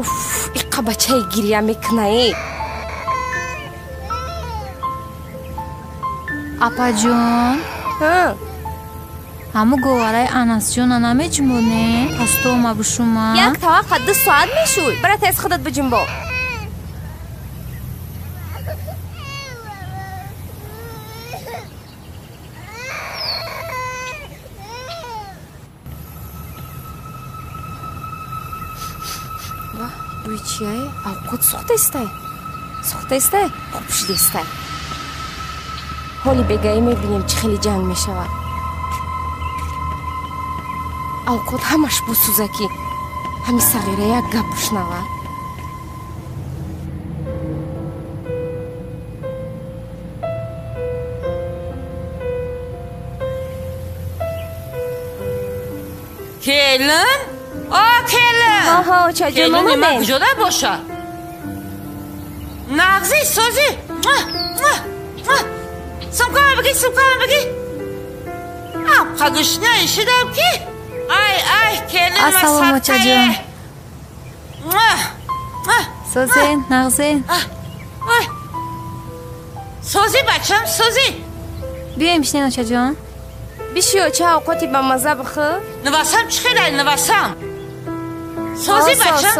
Уф, иқа бачаи гиря мекунае. Апаҷон, ҳаму говараи Анасҷона намеҷунбоне? Пастома бушума. Як таваққа 2 соат мешуй. Бара тез худат биҷунбо. Бӯи чияе? Авқот сӯхтаистай. Сӯхтаистай, хуб шидаистай. Ҳоли бегаӣ мебинем чӣ хеле ҷанг мешавад. Авқот ҳамаш бусӯза ки ҳами сағира як гап бушнавад. Келин? О, келин! Аҳа, очаҷон, омадем. Келин куҷода бошад? Нағзи, созӣ. Сумкама бигӣ, сумкама бигӣ. Қагушна ишидам ки. Ай, ай, келин ма Ассалом, очаҷон. Созен, нағзен. Ой. Созӣ, бачам, созӣ. Биёем бишнен, очаҷон. Биши, оча, авқоти ба мазза бихӯр. Нивасам чӣ хелай, нивасам? Созӣ, бачам?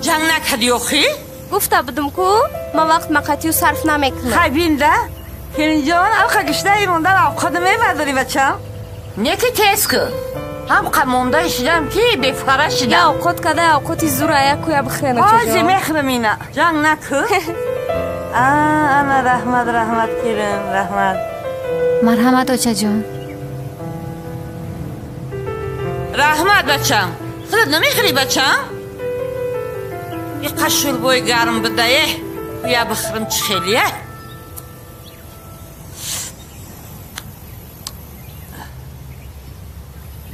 Ҷанг накардӣ охӣ? Гуфта будум ку, ман вақт мақатию сарф намекунам. Хай бинда, келинҷон, авқа гушнаи мондан авқота мебардорӣ, бачам? Не ки тез кун. Ҳам қа монда шидам ки бефара шидам. Я авқот када, авқоти зура як куя бихӯрен, очаҷон. Ҳозир мехӯрам ина. Ҷанг накун. Ана раҳмат, раҳмат, келин, раҳмат. Марҳамат, очаҷон. Раҳмат, бачам. Худат намехӯрӣ, бачам? Иқа шӯрбои гарм бидае, куя бихӯрам чӣ хелия.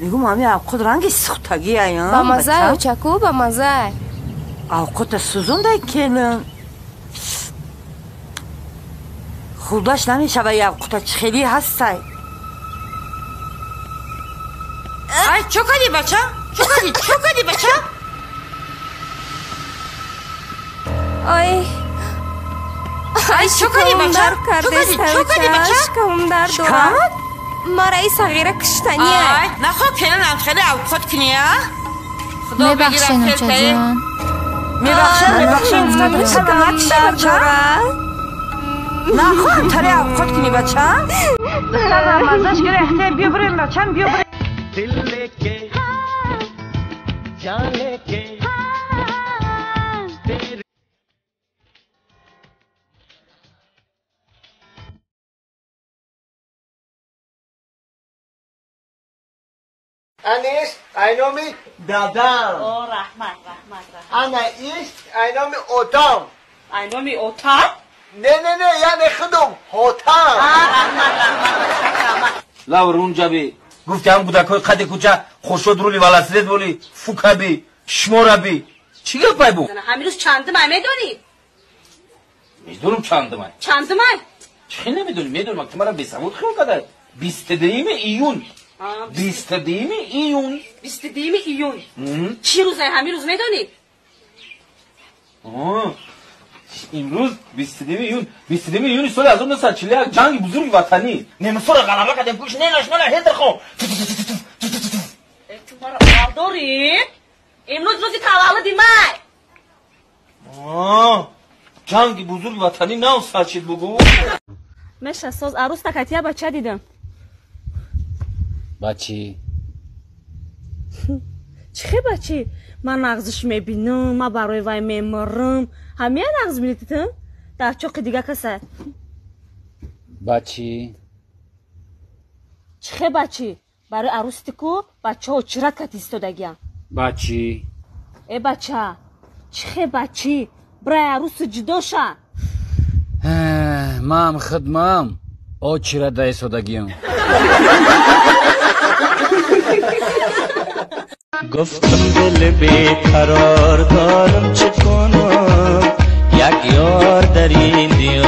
Мегум ҳами авқот ранги сӯхтагия. Ба мазза, очаку, ба мазза. Авқота сӯзондай, келин. Хӯрдаш намешава авқота, чӣ хели ҳастай. Ай, чо кардӣ, бачам? Чо кардӣ? Чо кардӣ, бачам? Ой. Ай, чо кардӣ, бачам? Чо кардӣ? Чо кардӣ, бачам? Шикамам дард дорад. Мара и сағира киштания. Ай, нахо келинам хеле авқот кунӣ, а? Худо Мебахшен, очаҷон. Мебахшен, мебахшен, гуфта Шикамам дард дорад. Нахо ҳамтаре авқот кунӣ, бачам? Маззаш гирехте, биё бирем, бачам, биё бирем. दिल लेके जान लेके तेरे Anis, айноми дадам. О, раҳмат, раҳмат, раҳмат. Ана иш, айноми отам. Айноми отам? Не, не, не, яъне худум, хотам. Раҳмат, раҳмат, раҳмат. Лав рунҷаби. Гуфти ҳам кӯдакҳои қади кӯча хуршод рули велосипед боли, фукаби, шумораби. Чӣ гапай бу? Ҳамин рӯз чандумай медонӣ? Медонам чандумай. Чандумай? Чӣ хел намедонӣ? Медонам, ту мара бесавод хиёл кадай. 22 июн. 22 июн. 22 июн. Чӣ рӯзай ҳамин рӯз медонӣ? Имрӯз 22 июн, 22 июни соли 1941 ҷанги бузурги ватанӣ. Немисоро ғалаба кардем, кӯш ненаш нала Ҳидлерхон. Ту мара овар дорӣ? Имрӯз рӯзи таваллуди май. Ҷанги бузурги ватанӣ нав сар шид, бугӯ. Меша соз арӯс такатия бача дидам. Бачи? Чӣ хе бачи? Ман нағзиш мебинам, ман барои вай мемирам. Ҳамия нағз мебинитам? Дар чоқи дига каса. Бачи? Чӣ хе бачи? Барои арӯсти ку бачаҳо чират кати истодагиям. Бачи? Э бача, чӣ хе бачи? Бирай арӯсу ҷудо ша. Мам хидмам очират да истодагиям. گفتم دل بیقرار دارم چه کنم، یک یار در این دیار.